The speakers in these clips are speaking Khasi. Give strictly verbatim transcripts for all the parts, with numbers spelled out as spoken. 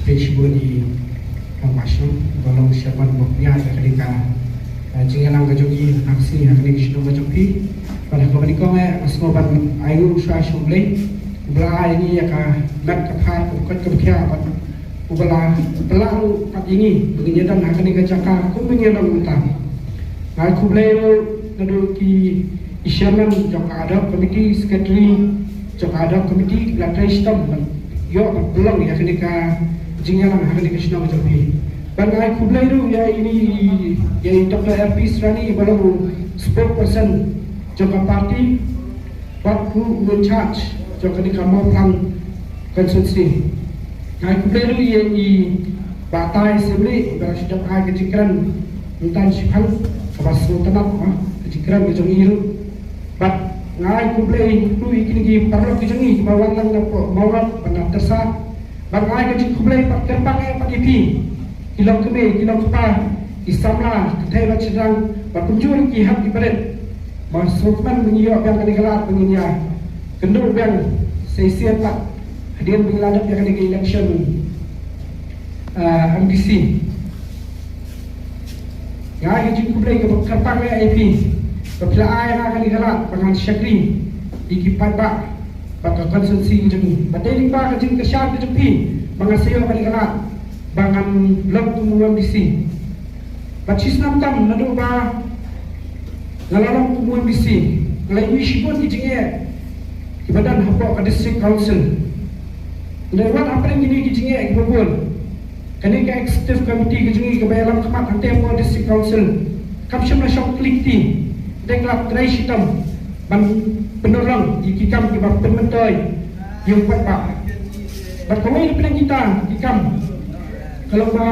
Pynshibun i Kong Mashong ba long shaban ba pynïaid ïa kane ka, eh, jingïalang ka jong i ha ka sngi ha kane ka shnong ka jong phi. Bad ha kaba nyngkong eh nga sngewbha ban ai nguh shuwa sha U Blei uba la ai ïa ngi ïa ka met ka phad ka koit ka khiah bad uba la pynlah ruh pat ïa ngi ba ngin ïadon ha kane ka jaka kumba ngi ïadon mynta. Nga ai khublei ruh naduh ki i chairman jong ka ad hoc committee, secretary jong ka ad hoc committee, ki la trei shitom ban ïoh ban pynlong ïa kane ka jingïalang ha kane ka shnong jong phi. Bad nga ai khublei ruh ïa ine i, ïa i Doctor R P Srani ba long u spokesperson jong ka party bad ruh u in charge jong kane ka Mawphlang constituency. Nga ai khublei ruh ïa i Bah Tai Syiemlieh ba la shu dep ai ka jingkren mynta shiphang kaba sngewtynnat, ah, ka jingkren ka jong i ruh. Bad nga ai khublei ruh ïa kine ki paralok ki jong ngi kiba wan lang na Mawlong bad na Tyrsad. Bad nga ai ka jingkhublei pat kyrpang eh pat ïa phi ki longkmie ki longkpa, ki samla, ki kynthei bad shynrang bad kumjuh ki hep ki barit. Ba sngewkmen ba ngi ïoh biang kane ka lad ba ngin ïa kynduh biang sa shisien pat hadien ba ngi la dep ïa kane ka election, ah, M D C. Nga ai ka jingkhublei kaba kyrpang ïa phi ba phi la ai ha nga kane ka lad ba ngan shakri ïa ki paidbah bad ka constituency ka jong ngi. Bad dei lyngba ka jingkyrshan ka jong phi ba nga sa ïoh kane ka lad ba ngan long kum u M D C. Bad shisnem tam naduh ba nga la long kum u M D C nga la ïohi shibun ki jingeh kiba don hapoh ka district council. Nga la wan hapdeng kine ki jingeh kiba bun, kane ka executive committee ka jong ngi kaba ïalam khmat hangtei hapoh district council kam shym la shong kli kti. Te ka la trei shitom ban pynurlong ïa ki kam kiba pynmyntoi ïa u paidbah. Bad kawei na pdeng kita ki kam ka long ba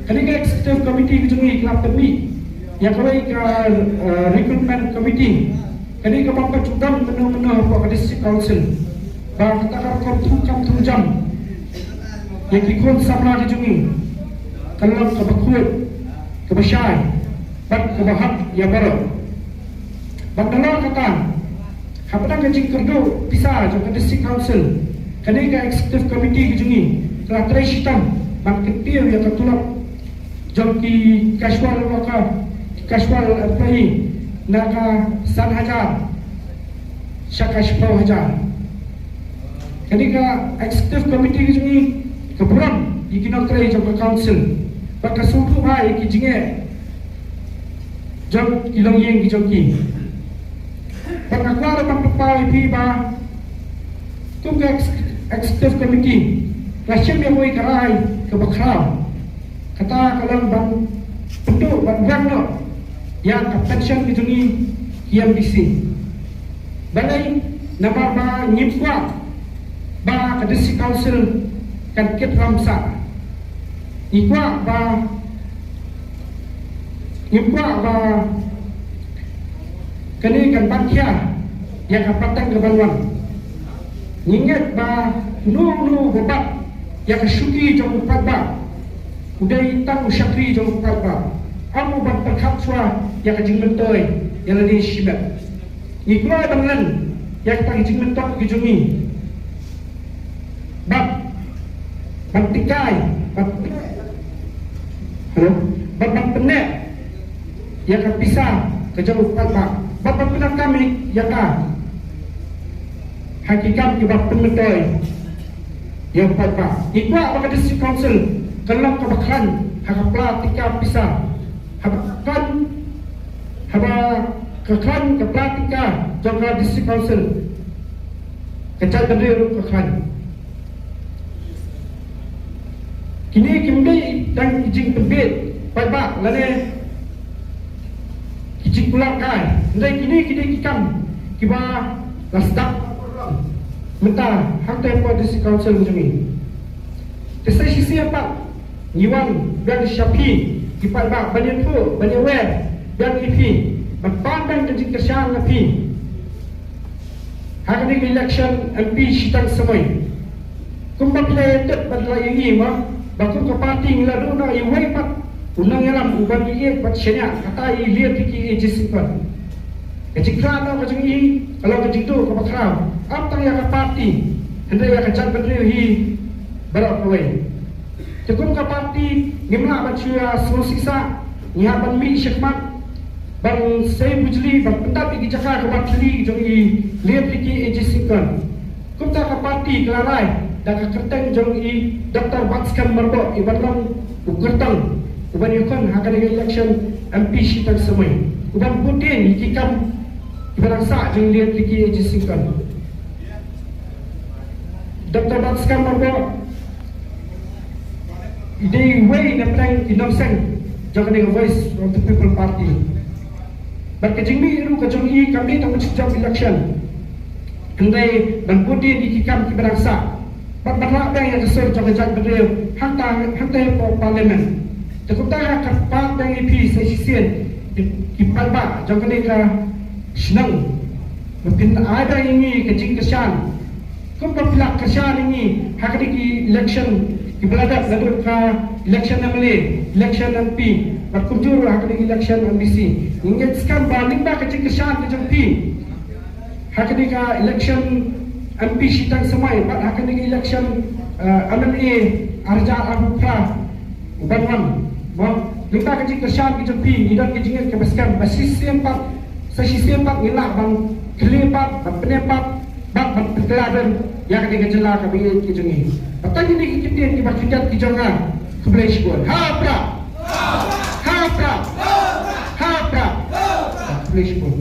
kane ka executive committee ka jong ngi ka la pynmih ïa kawei ka, eh, recruitment committee. Kane ka bym pat ju don mynno mynno hapoh ka district council. Ba kata ka rukom thung kam thung jam ïa ki khun samla ki jong ngi ka long kaba khuid, kaba shai bad kaba hok ïa baroh. Bad nalor kata, hapdeng ka jingkyrduh pisa jong ka district council, kane ka executive committee ka jong ngi ka la trei shitom ban kyntiew ïa ka tulop jong ki casual worker, ki casual employee na ka san hajar sha ka shiphew hajar. Kane ka executive committee ka jong ngi ka burom ïa ki nongtrei jong ka council bad ka sngewthuh bha ïa ki jingeh jong ki longïing ki jong ki. Bad nga kwah ruh ban pynpaw ïa phi ba kum ka ex-, executive committee nga shim ïa kawei ka rai kaba khraw. Kata ka long ban pynduh ban weng noh ïa ka pension ka jong ngi ki M D C. Balei? Namar ba ngim kwah ba ka district council kan kit ramsar. Ngi kwah ba, ngi kwah ba kane kan ban khia ïa ka pateng ka ban wan. Ngi ngeit ba uno uno uba bat ïa ka shuki jong u paidbah u dei tang u shakri jong u paidbah. Ym u ban pyrkhat shuwa ïa ka jingmyntoi ïa lade shimet. Ngi kloi ban len ïa kata ka jingmyntoi ka jong ngi. Bad ban tikai, bad, hello, bad ban pynneh ïa ka pisa ka jong u paidbah, bad ban pyndonkam ïa ka ha ki kam kiba pynmyntoi ïa u paidbah. Ngi kwah ba ka district council kan long kaba khlaiñ ha ka pla tyngka pisa, haba khlaiñ, haba ka khlaiñ ka pla tyngka jong ka district council, ka jaitbynriew ruh ka khlaiñ. Kine kim dei tang ki jingpynbeit paidbah lane ki jingkular kai, hynrei kine ki dei ki kam kiba la sdang mynta hangtei hapoh district council jong ngi. Te sa shisien pat ngi wan biang sha phi ki paidbah ban ïathuh, ban ïawer biang ïa phi, ban pan biang ka jingkyrshan na phi ha kane ka election M P shiteng samoi. Kumba phi la ïatip bad la ïohi mo ba kum ka party ngi la duh noh ïa uwei pat u nongïalam uban ïeit bad shaniah, kata i Leah Ricky A J Syngkon. Ka jingkhlad noh ka jong i ka long ka jingduh kaba khraw, ym tang ïa ka party, Hynrei ïa ka jaitbynriew hi baroh kawei. Te kum ka party ngim lah ban shu ïa sngewsih sah, ngi hap ban mih shakhmat ban sei bujli ban pyndap ïa ki jaka kaba thylli jong i Late Ricky A J Syngkon. Kumta ka party ka la rai da ka kyrteng jong i Doctor Batskhem Myrboh, i ban long u kyrtong u ban ïakhun ha kane ka election M P shiteng samoi, u ban bud dien ïa ki kam kiba dang sah jong i Late Ricky A J Syngkon. Doctor Batskhem Myrboh i dei iwei na pdeng ki nongseng jong kane ka Voice of the People Party. Bad ka jingmih ruh ka jong i kam dei tang ban shu jop election, hynrei ban bud dien ïa ki kam kiba dang sah bad ban rah biang ïa ka sur jong ka jaitbynriew hangta, hangta hapoh Parliament. Te kumta ha ka pat biang ïa phi sa shisien ki, ki paidbah jong kane ka shnong, ba phin ai biang ïa ngi ka jingkyrshan kumba phi la kyrshan ïa ngi ha kine ki election kiba la dep, naduh ka election M L A, election M P, bad kumjuh ruh ha kine ki election M D C. Ngi ngeit skhem ba lyngba ka jingkyrshan ka jong phi ha kane ka election M P shiteng samoi bad ha kane ka election, eh, M L A arhajar arphew phra u ban wan. Mo, lyngba ka jingkyrshan ka jong phi ngi don ka jingngeit kaba skhem ba shisien pat, sa shisien pat ngi lah ban kylli pat, ban pynim pat bad ban pynkylla don ïa kane ka jylla kaba ïeit ka jong ngi. Bad tang kine ki kyntien kiba khyndiat ki jong nga. Khublei shibun. Ha prah. Ha prah. Ha prah. Khublei shibun.